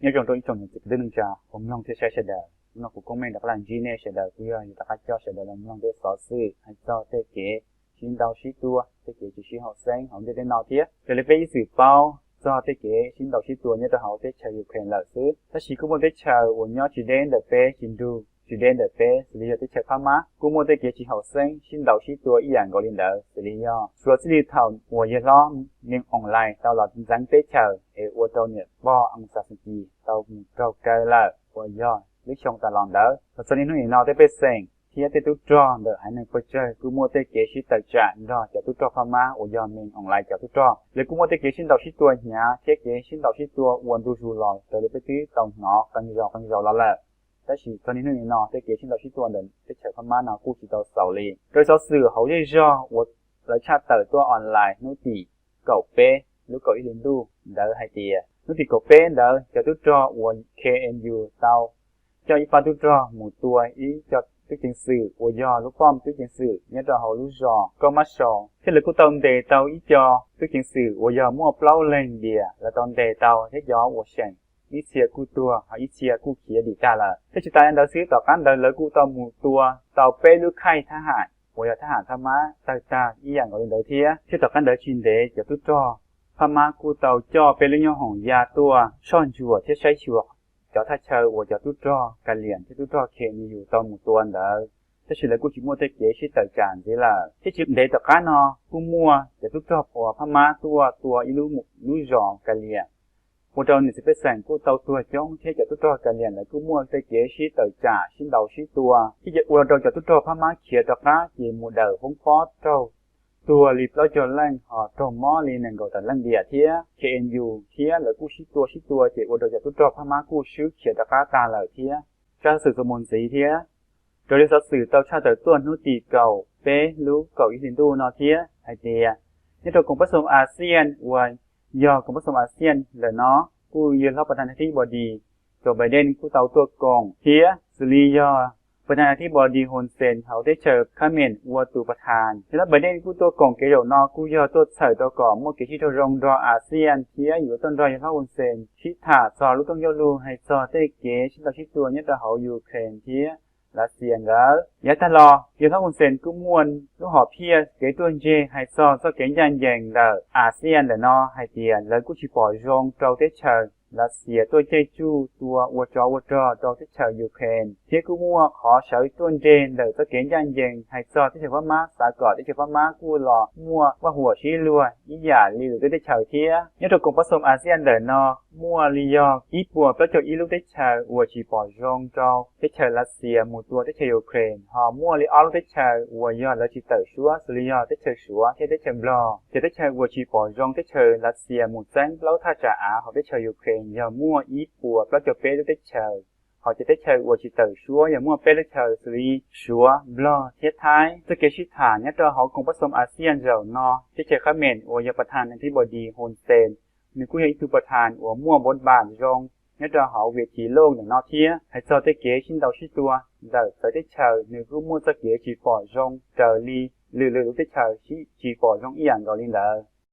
Nyob zoo rau ib tsoom niam txiv kwv tij neej tsa uas mloog thiab saib sawv daws. Hnub no kuv Koob Meej rov qab los ntsib nej sawv daws, kuv yog yuav rov qab coj sawv daws los mloog tej xov xwm hais txog tej kev sib ntaus sib tua, tej kev tsis sib haum xeeb hauv ntiaj teb no thiab. Raws li peb ib txwm paub txog tej kev sib ntaus sib tua nyob rau hauv teb chaws Ukraine lawm xwb, tab sis kuj muaj teb chaws uas nyob tsis deb ntawm peb, tsis nrug tsis deb ntawm peb, xws li yog teb chaws Phab Mab kuj muaj tej kev tsis haum xeeb sib ntaus sib tua ib yam nkaus li ntawd, xws li yog suav txij li thaum uas yawg hlob Min Aung Hlaing tau los ntxeev teb chaws es ua rau niam pog Aung San Suu Kyi tau mus raug kaw lawm uas yog lub xyoo tas los ntawd. Los txog niaj hnub nim no tej pej xeem thiab tej tub rog ntawm haiv neeg pawg tsawg kuj muaj tej kev sib tawm tsam nrog cov tub rog Phab Mab uas yog Min Aung Hlaing cov tub rog. Lawv kuj muaj tej kev sib ntaus sib tua hnyav thiab kev sib ntaus sib tua ua ntu zus los raws li peb twb tau hnov qee zaus qee zaus los lawm. Tab sis txog niaj hnub nim no tej kev sib ntaus sib tua ntawm teb chaws Phab Mab no kuj tsis tau xaus li. Raws li xov xwm hauv zej zog uas lawv tshaj tawm tuaj online hnub tim kaum peb lub kaum ib hli ntuj ntawd hais tias hnub tim kaum peb ntawd cov tub rog uas K N U tau coj ib pab tub rog mus tua ib co tub ceev xwm uas yog lub poj tub ceev xwm nyob rau hauv lub zos Koj Mab Sau, thiab lawv kuj tau ntes tau ib co tub ceev xwm uas yog muaj plaub leeg diam, lawv tau ntes tau thiab cov uas seem ib txhia kuj tuag ho ib txhia kuj khiav dim tag lawm. Thiab tsis tas li ntawd xwb, tom qab ntawd lawv kuj tau mus tua tau peb lub khaij thab ham uas yog thab ham Phab Mab tawg tag ib yam nkaus li ntawd thiab. Thiab tom qab ntawd tsis ntev cov tub rog Phab Mab kuj tau coj peb lub nyoob hoom ya tuaj soj ntsuam thiab saib xyuas cov thaj chaw uas cov tub rog Ka Liam thiab tub rog K N U tau mus tua ntawd, tab sis lawv kuj tsis muaj tej kev sib tawm tsam ntxiv lawm. Thiab tsis ntev tom qab no kuj muaj cov tub rog uas Phab Mab tuaj tua ib lub, lub zos Ka Liam, ua rau niam txiv pej xeem kuj tau tuag coob thiab cov tub rog Ka Liam lawv kuj muaj tej kev sib tawm tsam sib ntaus sib tua, thiab ces ua rau cov tub rog Phab Mab khiav rov qab ces mus dawm foob pob raug tuag li plaub caug leej ho raug mob li nees nkaum tawm leej diam thiab K N U thiab lawv kuj sib tua sib tua ces ua rau cov tub rog Phab Mab kuj swb khiav rov qab tag lawm thiab. Tshaj xov xwm txuas mus ntxiv thiab, raws li xov xwm tau tshaj tawm tuaj hnub tim kaum peb lub kaum ib hli ntuj no thiab hais tias nyob rau koom pab xoo ASEAN uas yog koom pab xoo ASEAN ntawm no kuj yawg hlob Pab Thas Thib Npos Dis, Joe Biden kuj tau tuaj koom thiab xws li yog Pab Thas Thib Npos Dis Hun Sen hauv teb chaws Khab Mes ua tus Pab Thas. Yawg hlob Biden kuj tuaj koom kev zaum no kuj yog tuaj txhawm rau kom muaj kev sib raug zoo nrog ASEAN thiab yuav tuaj nrog yawg hlob Hun Sen sib tham txog lub rooj ncauj lus hais txog tej kev sib ntaus sib tua nyob rau hauv Ukraine thiab Lav Xias nkawd. Yav tag los yawg hlob Hun Sen kuj muaj lub hom phiaj kev tuaj ntseg hais txog txoj kev ncaj ncees ntawm ASEAN ntawm no hais tias lawv kuj tsis pom zoo rau teb chaws Lav Xias tuaj caij tsuj tua ua tsov ua rog rau teb chaws Ukraine thiab kuj muaj qhov sawv tuaj ntseg ntawm txoj kev ncaj ncees hais txog teb chaws Phab Mab xav kom teb chaws Phab Mab kuj los muaj vaj huam sib luag ib yam li lwm lub teb chaws thiab. Nyob rau koom pab xoo ASEAN ntawm no muaj li yog ib puas plaub caug ib lub teb chaws uas tsis pom zoo rau teb chaws Lav Xias mus tua teb chaws Ukraine, ho muaj li ob lub teb chaws uas yog lawv tsis tawm suab xws li yog teb chaws Suav thiab teb chaws Nplog. Ces teb chaws uas tsis pom zoo teb chaws Lav Xias mus txeeb plaub thaj tsam av hauv teb chaws Ukraine yog muaj ib puas plaub caug peb lub teb chaws, ho ces teb chaws uas tsis tawm suab yog muaj peb lub chaw xws li Suav, Nplog thiab Thaib. Txoj kev sib tham nyob rau hauv koom pab xoo ASEAN zaum no, teb chaws Khab Mes uas yog Pab Thas Thib Npos Dis Hun Sen, nws kuj yog ib tug Pab Thas uas muaj npov npas zoo nyob rau hauv Vias Thim Looj ntawm no thiab hais txog tej kev sib ntaus sib tua ntawm txawv teb chaws nws kuj muaj txoj kev tsis pom zoo raws li lwm lwm lub teb chaws tsis pom zoo ib yam nkaus li ntawd.